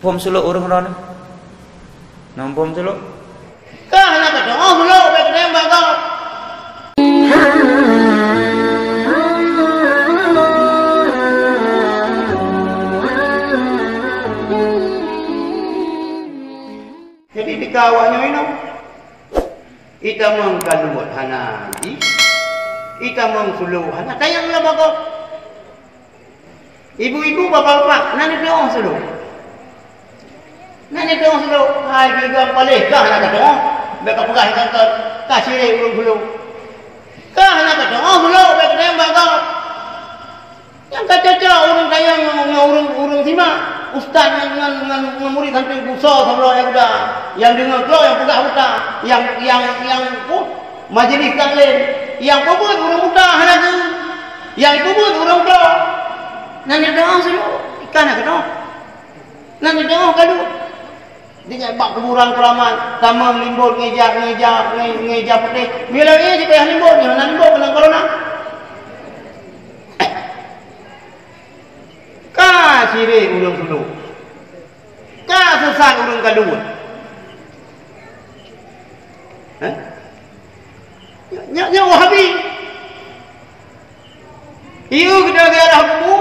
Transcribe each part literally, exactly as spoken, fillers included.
Phom sulok ureuëng droeneuh? Na phom sulok? Kah na ka teungoh sulok, bék teuntang bak gob. Jadi, tika awak nyoe inoe, itamong kaluet hana ji, itamong sulok hana tayang lam bak gob. Ibu-ibu, bapak-bapak, na neuteuoh sulok? Na neuteuoh sulok? Hai, gigam paléh, kah na ka teungoh? Bék ka peugah nyan ka, ka sirek ureuëng sulok. Kah na ka teungoh sulok, bék teuntang bak gob. Nyang ka cocok ureuëng kayang ngon, ngon ureuëng, ureuëng simak. Ustaz ngon, ngon, ngon, ngon murit santri busoe sabloe guda. Nyang deungoe klo nyang peugah buta. Nyang, nyang, nyang, oh, majelis taklim. Nyang peubuet ureuëng buta hana geu. Nyang peubuet ureuëng klo. Na neuteuoh sulok, ikan na keunoe. Na neuteuoh kalu. Di bak kuburan keuramat, tamong limbot ngeja, ngeja, nge-, ngeja putéh. Meuleueh jipayah limbot nyoe, na limbot keunan corona. Ka sirek ureuëng sulok. Ka sesat ureuëng kaluet. Hah? Nyak, nyak, nyak Wahabi. Iya, kita ziarah kubu.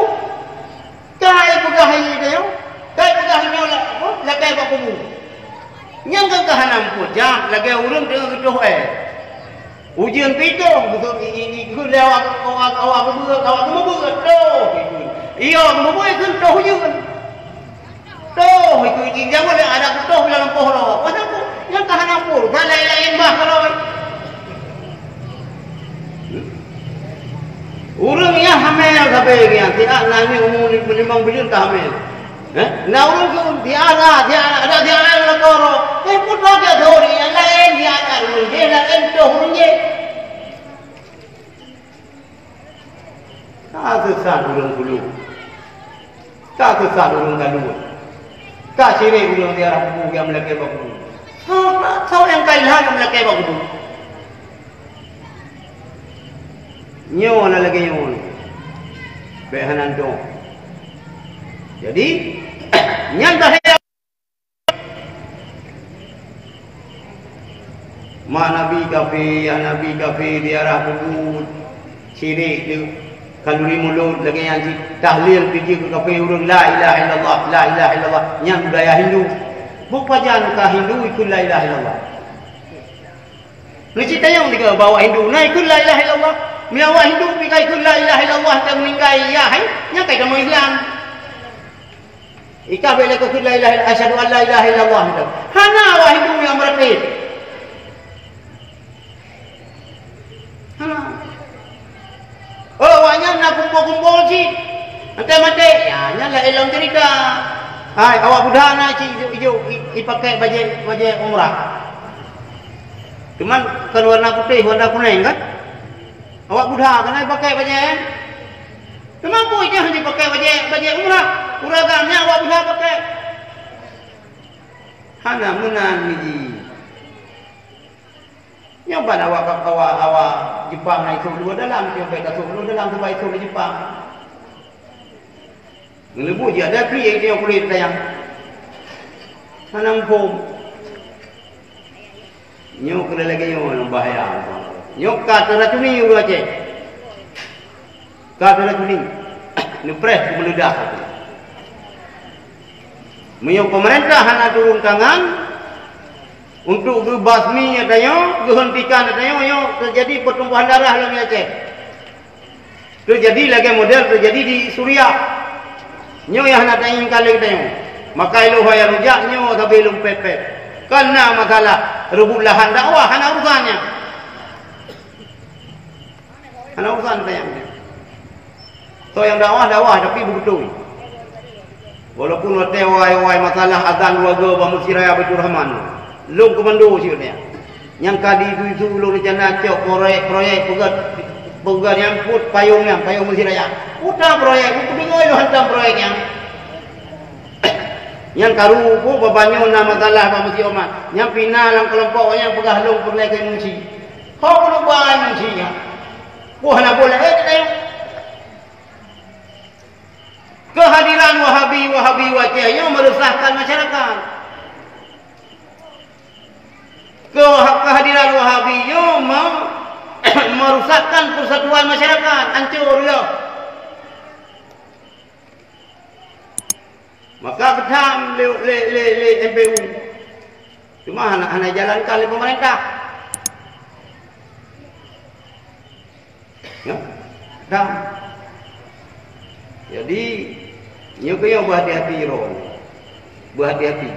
Ka ipeugah hai tanyoe, ka ipeugah tanyoe la-, apa, lakée bak kubu. Nyang ka, ka hana meupeujak lagée ureuëng teungoh geutoh éh. Ujeuen pih toh, beutôi i, i, i, keu lé awak, awak, awak geubeuet, awak geumeubeut, toh, ikeu. Iya, geumeubeut, ikeu toh ujeuen. Toh, ikeu, ikeu, jangan ada kutoh bila lampoh lo. Pasal ku, nyang ka hana pun, ka laén-laén bah kalau. Ureuëng nyang hamé sabe nyan, siat na ni umu limong buleuen ka hamé. Eh? Na ureuëng tu tiara, tiara, ada tiara lam koro. Eh, putra dia dori, yang lain dia akan ureuëng dia, lain tu ureuëng dia. Ka sesat ureuëng dulu. Ka sesat ureuëng galun. Ka sirek ureuëng ziarah kubu nyang meulakée bak kubu. Soe, soe nyang ka ilham nyang meulakée bak kubu? Nyoe na lagée nyoe. Bék hana dong. Jadi, nyan bahaya. Mak Nabi kafé, yah Nabi kafé, ziarah kubu, sirek tu. Khanuri mulod lagée nyan cit, tahlil pih jeuet keu kafé ureuëng, la ilaha illallah, la ilaha illallah. Nyan budaya Hindu. Bukon pajan ka Hindu ikheun la ilaha illallah. Neucit tanyong dikeue bak awak Hindu, na ikheun la ilaha illallah. Meunyoe awak Hindu pih ka ikheun la ilaha illallah, ka meuninggai, ya hai, nyan ka iteumé Islam. Ikah bék lé keu la ilaha, asyhadu an la ilaha illallah, gitu. Hana awak Hindu nyang meuratéb. Hana. Oh, awak nyan na kumpol-kumpol cit. Maté-maté, ya, nyan laén lom cerita. Hai, awak Buddha na cit ijo-ijo, i, ipakai bajée, bajée umrah. Cuman kan warna putéh, warna kunéng kan? Awak Buddha kan ipakai bajée. Teuma peue nyang jipakai bajée, bajée umrah? Ureuëng agam nyan awak Buddha pakai. Hana meunan miji. Nyoe ban awak, awak, awak Jepang na isôk dua dalam, nyoe bèk tasôk dua dalam, sabab isôk di Jepang. Ngeuleubu jih ada pih nyang kulét sayang. Hana muphom. Nyoe keuneuk lagèe nyoe nyang bahaya. Nyoe ka teuracuni ureueng Aceh. Ka teuracuni. Neupreh keu meuleudah. Meunyoe pemerintah hana turun tangan untuk geubasmi tanyoe, geuheuntikan tanyoe, nyoe teujadi peutumpahan darah lam Aceh. Teujadi lagèe model teujadi di Suriah. Nyoe nyang hana tainginkan lé geutanyoe. Maka ilôn hai rujak nyoe sabe lôn pèt-pèt. Kan na masalah reubot lahan dakwah, hana urusan nyan. Hana urusan tanyoe. Soe nyang dakwah, dakwah, tapi beubeutôi. Walaupun watèe awai-awai masalah azan dua goe bak Meuseujid Raya Baiturrahman, lôn komando sigoe nyan. Nyang ka di isu-isu lôn reuncana cok proyek-proyek peugöt, peugöt nyang peuet payong nyan, payong Meuseujid Raya. Peue proyek, peue deungoe lôn hantom proyek nyan. Nyang karu peue babah nyoe na masalah bak Meuseujid Omar. Nyang pih na lam keulompok awak nyan peugah lôn peureulèe keu meuseujid. Ho keuneuk ba meuseujid nyan. Peue hana boleh, eh, teuka yue. Keuhadiran Wahabi Wahabi Aceh nyoe merusakkan masyarakat. Ke-, kehadiran Wahabi nyoe me-, merusakkan persatuan masyarakat, hancur ya. Maka geutam lé, lé, lé, lé M P U. Cuma hana, hana jalankan lé pemerintah. Ya? Geutam. Jadi, nyoe keuh nyoe beuhati-hati droe. Beuhati-hati.